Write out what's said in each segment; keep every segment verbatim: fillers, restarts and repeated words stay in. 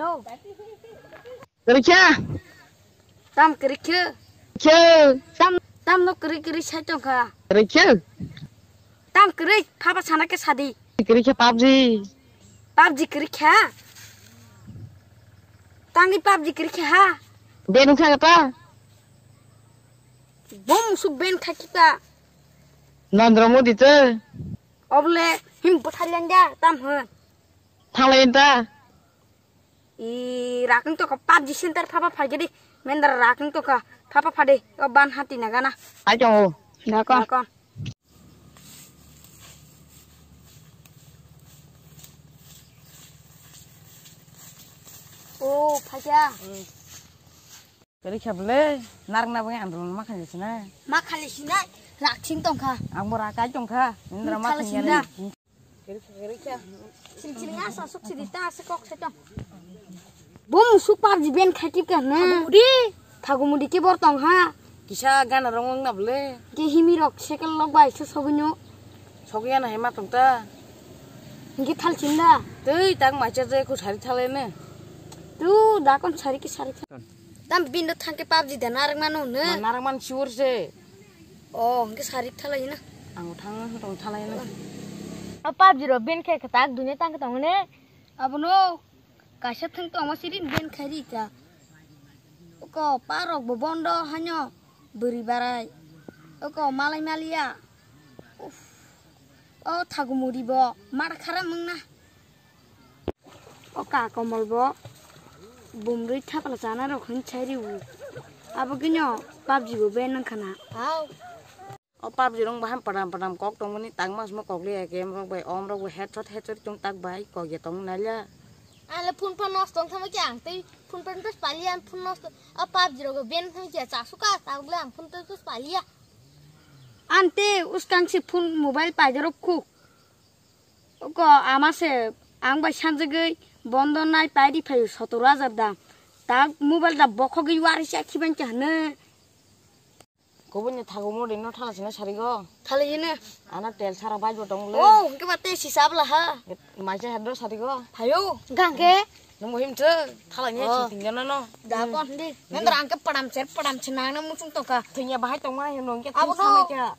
Kwrwi kha? Tam kwrwi kha? Khe. Tam, tam no kwrwi kwrwi sai tong kha. Kwrwi kha? Tam kwrwi phaba sana khe sadi. Kwrwi kha PUBG. PUBG kwrwi kha? Tangwi PUBG kwrwi kha ha? Beno kha ta? Bom su ben kha kita. Narendra Modi te. Oble him bwthar yang ja tam hwn. Thanglai ta. I rakni to ka PUBG center phaba phai gedi. Mendra rakni to ka phaba phade. O ban hati na gana. Ai to. Dakon. Dakon. O phaja. Kwrwi kha bwle, narwkna bagwi andolon ma khainai sinai. Ma khainai sinai, raksing tong kha. Ang bo rakai tong kha, indra ma khainai sinai. Kwrwi kha, kwrwi kha. Sing sing asa suk sidi ta asa kok se tong. Bo musuk PUBG ben khai kip kha na. Thagu mudi. Thagu mudi ke bor tong ha. Kisa gana rong wng na bwle. Ke himi rok sekel lok bai su sogwi nyo. Sogwi ana hai ma tong ta. Hingke thal chinda. Tei tak macha je ku sari thalai ne. Tu dakon sari ki sari. Tam bindo thangke PUBG da narang mano ne. Ma narang man sure se. O, hingke sarik thalai na. Ang thang tong thalai na. O PUBG ro bin khe khe tak dunia tang tong ne. Abono kaisa thang tong ma sirin bin khairi ta. Ko parok bo bondo hanyo buri barai. Ko malai maliya. Uf. O thagumuri bo mar khara mungna. O ka komol bo bumrwi thapla chana rok hin chai riwu. Abo kino PUBG bo ban nang khana. Hao. O PUBG rong baham padam padam kok tongmani tangma sma kok le game rok bai om rok bai headshot headshot tong tak bai kok ya tong nalya. Ale phone pa nos tong thama kya ang tei phone pa nos pali ang phone nos o PUBG rok ban thama kya cha suka ta ule ang phone pa nos pali ya. Ante uskang si phone mobile pai rok ku. Ko ama se ang bai sanjagwi bondo nai pai di phaio sotoro hajar dam. Tak mobile da bokhogwi wari se khiban cha hne. Koboni thago mo ring no thala sina sarigo. Thala yene. Ana tel sara bai bo tong le. Oh, ke ba te si sabla ha. Mai cha hedro sarigo. Phaio. Gangke. Nung him thu thala ni si tingga no no. Da kon di. Nendra ang ke padam cher padam cher nang na muchung tongka. Thingya bahai tong ma hino ke. Abo thingsa no.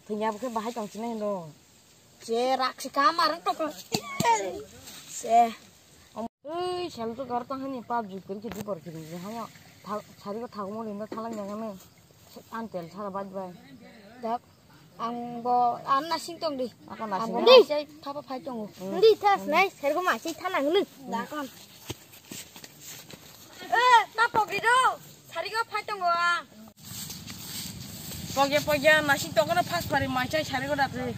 Thingya ke bahai tong sina hino. Je raksi kamar toko. Se. Ei, sel to gar tang hani PUBG kiri kiri por kiri je hanya. Sari ko thagmo linda thalang yang ne. Antel sara baj bai. Dak. Ang bo an nasing tong di. Ako nasing. Ang bo di. Sai thapa phai tong. Di thas nai, sergo ma sai thanang ni. Dak on. Eh, ta pokri do. Sari ko phai tong ang. Pogya pogya nasi tokno phas pari mai chai sari ko dati.